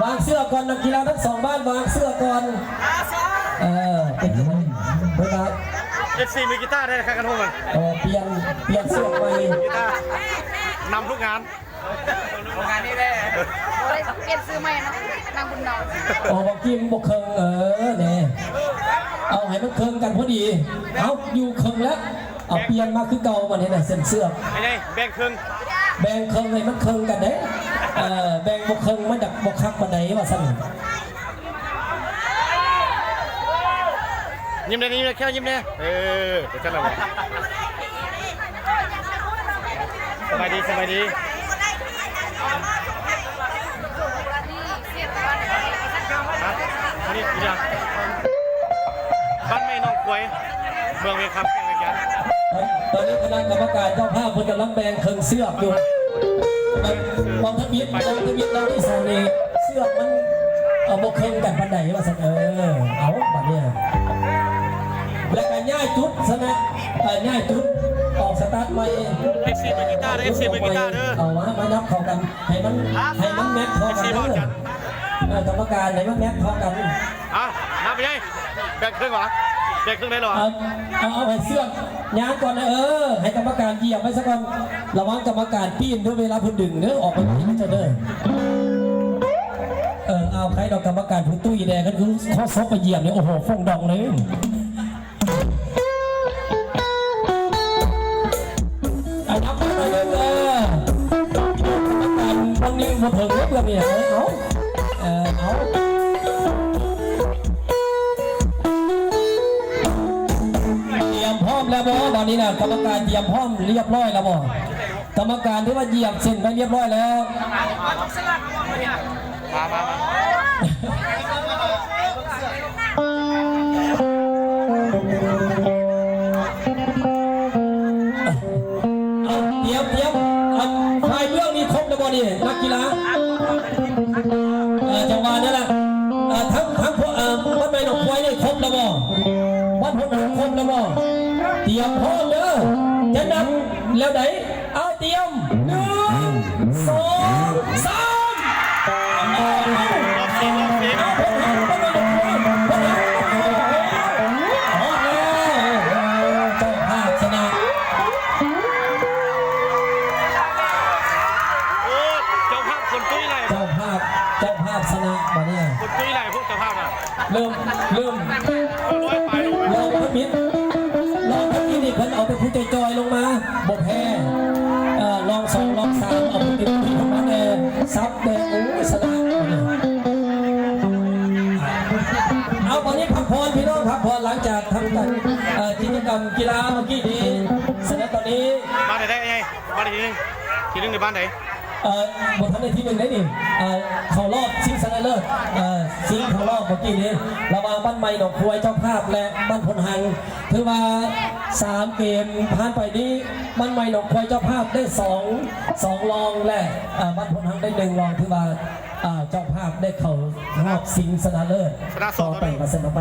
ວາງເຊືອກກ່ອນ ນັກກິລາທັງສອງບ້ານວາງເຊືອກກ່ອນ. ເອີ ເປັນຈັ່ງໃດເພິ່ນວ່າ ເອັຟຊີ ມີກີຕາໄດ້ຄ່າກັນໂຮງກັນ. ເອີ ປ່ຽນ ປ່ຽນເຊືອກໃໝ່. ນຳທຸກງານ ງານນີ້ແຫຼະ. ໂອ້ຍ ປ່ຽນຊື່ໃໝ່ເນາະ ນາງບຸນນອນ. ໂອ້ ບາງທີມັນບໍ່ເຄິ່ງ. ເອີ ແນ່ ເອົາໃຫ້ມັນເຄິ່ງກັນພໍດີ. ເອົາ ຢູ່ເຄິ່ງແລ້ວ ເອົາ ປ່ຽນມາຄືເກົ່າ. ບັດນີ້ນະ ເສັ້ນເຊືອກ ໄອ້ໃດ ແບ່ງເຄິ່ງ ແບ່ງເຄິ່ງໃຫ້ມັນເຄິ່ງກັນເດ້. ເອີ ແບ່ງບໍ່ເຄິ່ງມັນຈະບໍ່ຄັກປານໃດວ່າຊັ້ນ. ຍິ້ມແດ່ ຍິ້ມແດ່ ແຂ້ວຍິ້ມແດ່. ເອີ ເປັນຈັ່ງໃດວະ? ສະບາຍດີ ສະບາຍດີ. ຮະ? ອັນນີ້ອີຫຍັງ? ບ້ານໃໝ່ໜອງຄວາຍ ເມືອງວຽງຄຳ ແຂວງວຽງຈັນ. ຕອນນີ້ຄະນະກຳມະການເຈົ້າພາບເພິ່ນກຳລັງແບ່ງເຄິ່ງເຊືອກຢູ່. ກອງທຳອິດ ກອງທຳອິດລອງທີສອງນີ້ ເຊືອກມັນ ເອີ ບໍ່ເຄິ່ງກັນປານໃດວ່າຊັ້ນ. ເອີ ເອົາ ບາດນີ້ ແລ້ວກໍຍ້າຍຈຸດຊະນະ ເອີ ຍ້າຍຈຸດ ອອກສະຕາດໃໝ່. ເອັຟຊີ ມືກີຕາເດີ ເອັຟຊີ ມືກີຕາເດີ. ເອົາມາ ມານັບເຂົ້າກັນ ໃຫ້ມັນ ໃຫ້ມັນແມັດເທົ່າກັນເດີ. ເອີ ກຳມະການໃຫ້ມັນແມັດເທົ່າກັນ. ເອົາ ນັບໄປເລີຍ ແບ່ງເຄິ່ງຫວາ ແບ່ງເຄິ່ງໄດ້ແລ້ວຫວາ? ເອົາ ເອົາ ເອົາໃຫ້ເຊືອກຍາງກ່ອນນະ. ເອີ ໃຫ້ກຳມະການຢຽບໄວ້ຊະກ່ອນ. ລະວັງກຳມະການປີ້ນເດີ ເວລາເພິ່ນດຶງເດີ ອອກໄປເດີ. ເອີ ເອົາ ໃຄດອກກຳມະການຜູ້ຕຸ້ຍແດ່ ຄັນຄືຂໍ້ສົກໄປຢຽບນີ້ ໂອ້ໂຫ ຟົງດອງເລີຍ. ອັນດັບໜຶ່ງ ເອີ ກຳມະການຄົນໜຶ່ງບໍ່ເຖິງເລື່ອງນີ້. ເອົາ ເອີ ເອົາ ຕຽມພ້ອມແລ້ວບໍ່? ບາດນີ້ນະ ກຳມະການຕຽມພ້ອມລຽບຮ້ອຍແລ້ວບໍ່? ກຳມະການຖືວ່າຢຽບເສັ້ນໄວ້ລຽບຮ້ອຍແລ້ວ. ມາ ມາ ມາ ເອົາ ຕຽມ ຕຽມ ອັນ ຝ່າຍເບື້ອງນີ້ຄົບແລ້ວບໍ່ນີ້ ນັກກິລາ? ເອີ ຈັງຫວະນັ້ນລະ ເອີ ທັງ ທັງພວກ ເອີ ບ້ານໃໝ່ໜອງຄວາຍນີ້ຄົບແລ້ວບໍ່? ບ້ານໂພນຫັງຄົບແລ້ວບໍ່? ຕຽມພ້ອມເດີ ຈະນັບແລ້ວໃດ. ເອົາ ຕຽມ ໜຶ່ງ ສອງ ສາມ. ຮອດແລ້ວ ເຈົ້າພາບຊະນະ. ໂອ້ ເຈົ້າພາບຄົນຕຸ້ຍຫຼາຍ ເຈົ້າພາບ ເຈົ້າພາບຊະນະບາດນີ້. ຄົນຕຸ້ຍຫຼາຍພວກເຈົ້າພາບນະ. ເລີ່ມ ເລີ່ມ ລອງທຳອິດ ລອງທຳອິດນີ້ເພິ່ນເອົາແຕ່ຜູ້ຈ່ອຍໆລົງມາ ບໍ່ແພ້ ເອີ ລອງສອງ ລອງສາມ ເອົາຜູ້ເຕັມທີ່ເຂົ້າມາແດ່ ສັບແດ່ ໂອ້ຍ ຊະນະ. ເອົາ ຕອນນີ້ພັກຜ່ອນ ພີ່ນ້ອງ ພັກຜ່ອນ ຫຼັງຈາກທຳການ ເອີ ກິດຈະກຳກິລາເມື່ອກີ້ນີ້. ສະນັ້ນຕອນນີ້ ບ້ານໃດໄດ້ ບ້ານໃດ ທີໜຶ່ງ ທີໜຶ່ງໃນບ້ານໃດ? ເອີ ບໍ່ທັນໄດ້ທີໜຶ່ງໄດ໋ນີ້ ເອີ ເຂົ້າຮອບຊິງຊະນະເລີດ ເອີ ຊິງເຂົ້າຮອບເມື່ອກີ້ນີ້ ລະຫວ່າງບ້ານໃໝ່ໜອງຄວາຍເຈົ້າພາບ ແລະ ບ້ານໂພນຫັງ. ຖືວ່າສາມເກມຜ່ານໄປນີ້ ບ້ານໃໝ່ໜອງຄວາຍເຈົ້າພາບໄດ້ສອງ ສອງລອງ ແລະ ເອີ ບ້ານໂພນຫັງໄດ້ໜຶ່ງລອງ. ຖືວ່າ ເອີ ເຈົ້າພາບໄດ້ເຂົ້າຮອບຊິງຊະນະເລີດ ຊະນະສອງຕໍ່ໄປ ຕໍ່ໄປ ວ່າຊັ້ນເອົາໄປ.